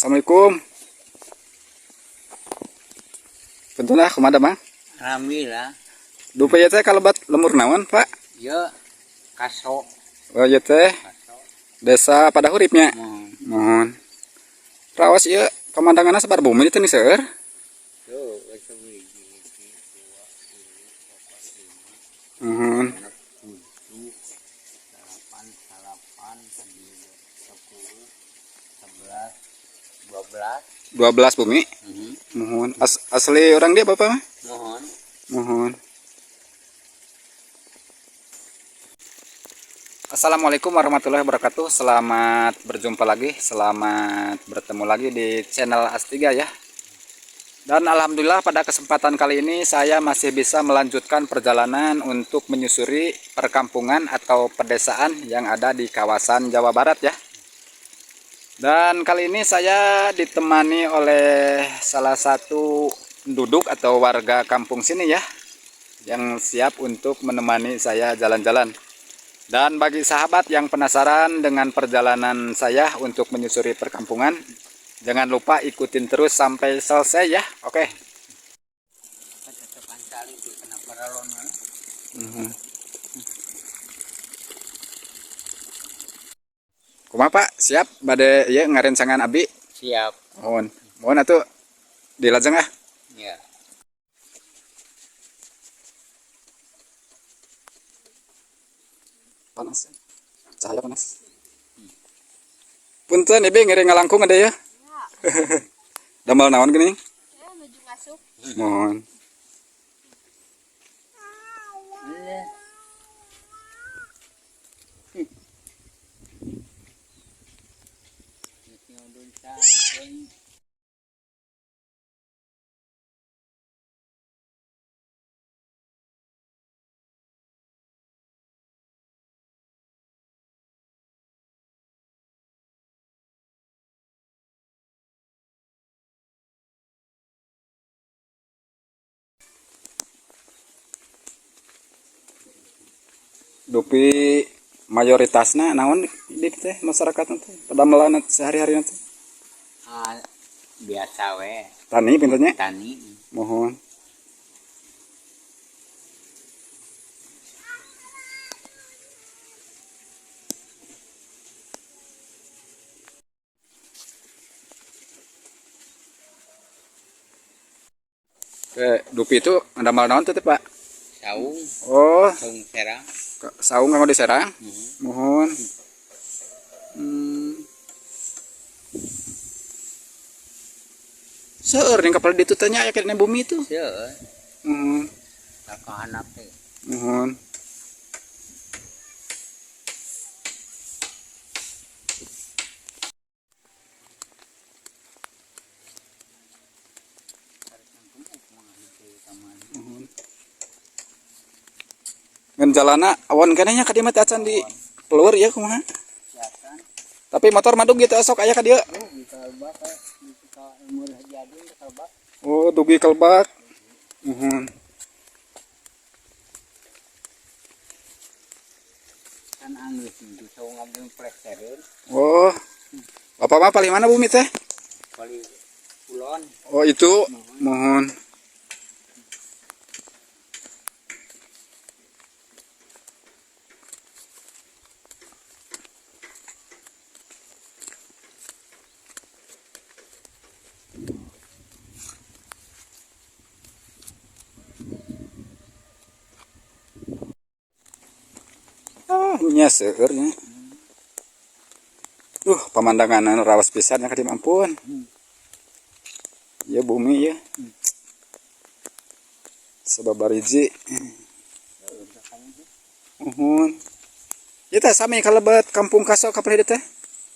Assalamualaikum. Punten ah, kumaha Mang? Alhamdulillah. Dupi ieu teh kalebet lembur naon, Pak? Ya, Kaso. Oh, ieu teh Kaso. Desa Padahurip nya. Mohon. Mohon. Raos ieu pemandanganna sabar bumi teh seueur. Tuh, hiji, hiji, dua, tilu, opat, lima, Mohon. genep, tujuh, delapan, salapan, sembilan, 10, 11, 12. 12 bumi. Mohon. Asli orang dia Bapak mah? Mohon. Mohon. Assalamualaikum warahmatullahi wabarakatuh. Selamat berjumpa lagi, selamat bertemu lagi di channel As3 ya. Dan alhamdulillah pada kesempatan kali ini saya masih bisa melanjutkan perjalanan untuk menyusuri perkampungan atau pedesaan yang ada di kawasan Jawa Barat ya. Dan kali ini saya ditemani oleh salah satu penduduk atau warga kampung sini ya, yang siap untuk menemani saya jalan-jalan. Dan bagi sahabat yang penasaran dengan perjalanan saya untuk menyusuri perkampungan, jangan lupa ikutin terus sampai selesai ya. Oke. Ketepan cali di kena paralon. Kumaha Pak? Siap bade ieu ngarencangan abi? Siap. Mohon. Mohon atuh dilajeng ah. Ya. Panas. Cahaya panas. Punten ibu ngiring ngalangkung ada ya? Damel naon gini? Ya, nuju masuk. Mohon. Iya. Dupi mayoritasna naon di teh masyarakat teh padamelan sehari-hari teh? Ah, biasa we. Tani pintunya? Tani. Mohon. Oke, dupi itu damel naon tuh teh, Pak? Saung. Oh, Saung Serang. Saung kanggo di Serang? Mhm. Mohon. Seueur ning kapal ditu teh nya aya keneh bumi itu. Seueur. Mohon. Ka handap teh. Mohon. Mohon. Ngan jalana awon keneh nya ka dieu mah teh acan di pelur ya kumaha. Siakan. Tapi motor madug gitu sok aya ka dieu. Oh, di Kalbak eh. Di ka Umur Haji Adun di Kalbak. Oh, dugi Kalbak. Mohon. Kan anggeus itu saung abdi plestereun. Oh. Bapak mah paling mana bumi teh? Paling kulon. Oh, itu. Mohon. Ah, nya seueur nya. Pemandangan anu rawas pisan nya ka dieu ampun. Ya bumi ya. Sababariji. Muhun. Ieu teh sami kalebet kampung Kaso kapalih teh?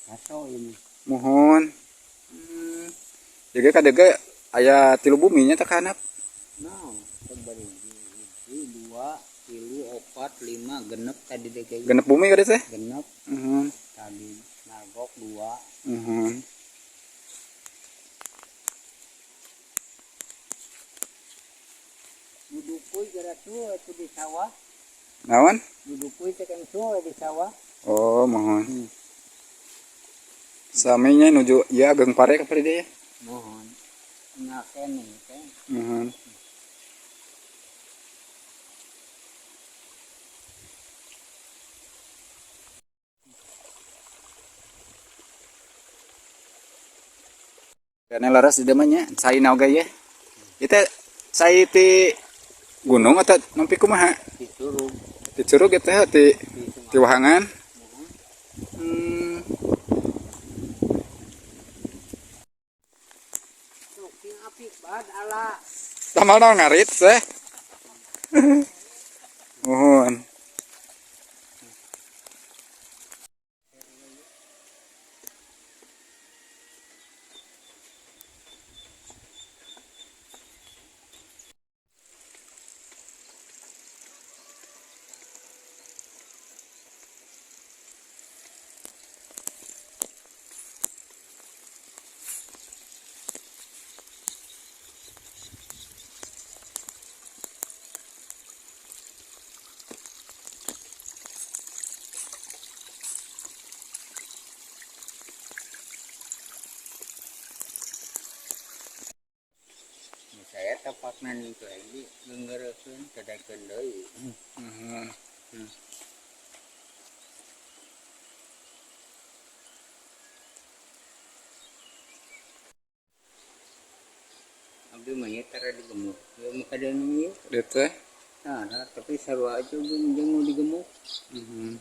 Kaso ini. Muhun. Jadi kadege aya tilu bumi nya teh ka handap. No, sabariji. Hiji, dua, tilu, opat, lima, genep tadi deh kayaknya. Genep bumi kali teh? Genep. Muhun. Tadi nagok dua. Muhun. Dudukui gara tuh itu di sawah. Naon? Dudukui teh kan tuh di sawah. Oh, mohon. Saminya nuju ya ageng pare ka dia ya. Mohon ngakeni teh. Muhun. Karena laras di demanya, cai naoga ya. Itu cai ti gunung atau nampi kumaha? Di curug. Ti curug eta ti di ti wahangan. Hmm. Apik banget ala. Tamal naon ngarit teh. Muhun. Saya tepakna itu lagi ngeurekeun tadakeun deui. Muhun. Abdi mah ieu tara digemuk. Ieu mah kadeun ieu. Dieu teh. Nah, tapi sarua aja jeung jeung nu digemuk. Muhun.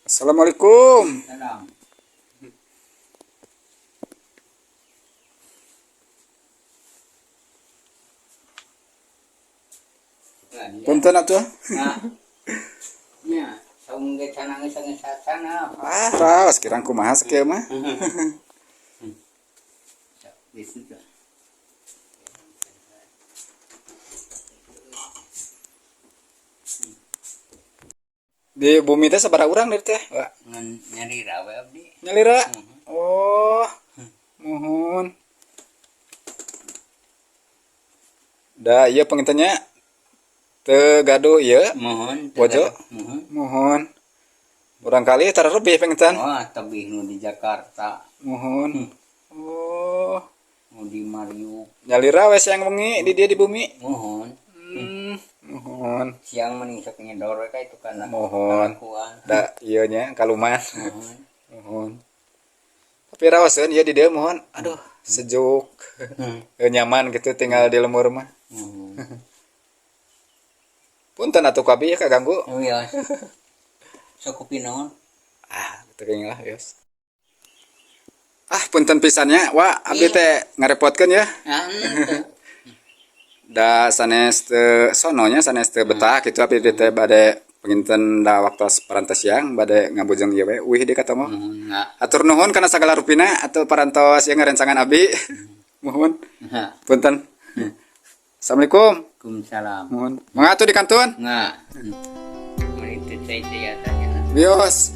Assalamualaikum. Salam. Punten atuh. Nah, nya, saung ge canang geus sacana. Ah, raos kirang kumaha sakieu mah. Bisa. Di bumi teh sabaraha urang deui teh? Wah, Ngan nyari rawe abdi. nyalira. Oh. Muhun. Da ieu pangintennya teu gaduh ieu. Mohon. Bojo? Mohon. Muhun. Barangkali tara lebih panginten. Wah, tebih nu di Jakarta, Muhun. Oh, nu di Mariuk. nyalira we siang wengi di dia di bumi. Mohon. Muhun. Siang mending sok nyedor we ka itu kana. Mohon. Kalakuan. Da ieu nya kaluman. Mohon. Muhun. Tapi rawaseun ieu di dieu muhun. Aduh, sejuk. Nyaman gitu tinggal di lembur mah. Mohon. Punten atuh ku abi ya kaganggu. Oh iya. Sok kopi naon? Ah, teu kenging lah, yos. Ah, punten pisannya, wa abdi teh ngarepotkeun ya. Ah, henteu. Da sanes teu sononya sanes teu betah gitu abdi teh bade panginten da waktu parantos siang bade ngabujeng ieu we uih di katomo. Mohon nga. Atur nuhun kana sagala rupina atau parantos ieu ngarencangan abi. Muhun. Nga. Punten. Assalamualaikum. Waalaikumsalam. Muhun. Mangga atuh di kantun. Nga. Mending teu cai teh ya tanya. Bios.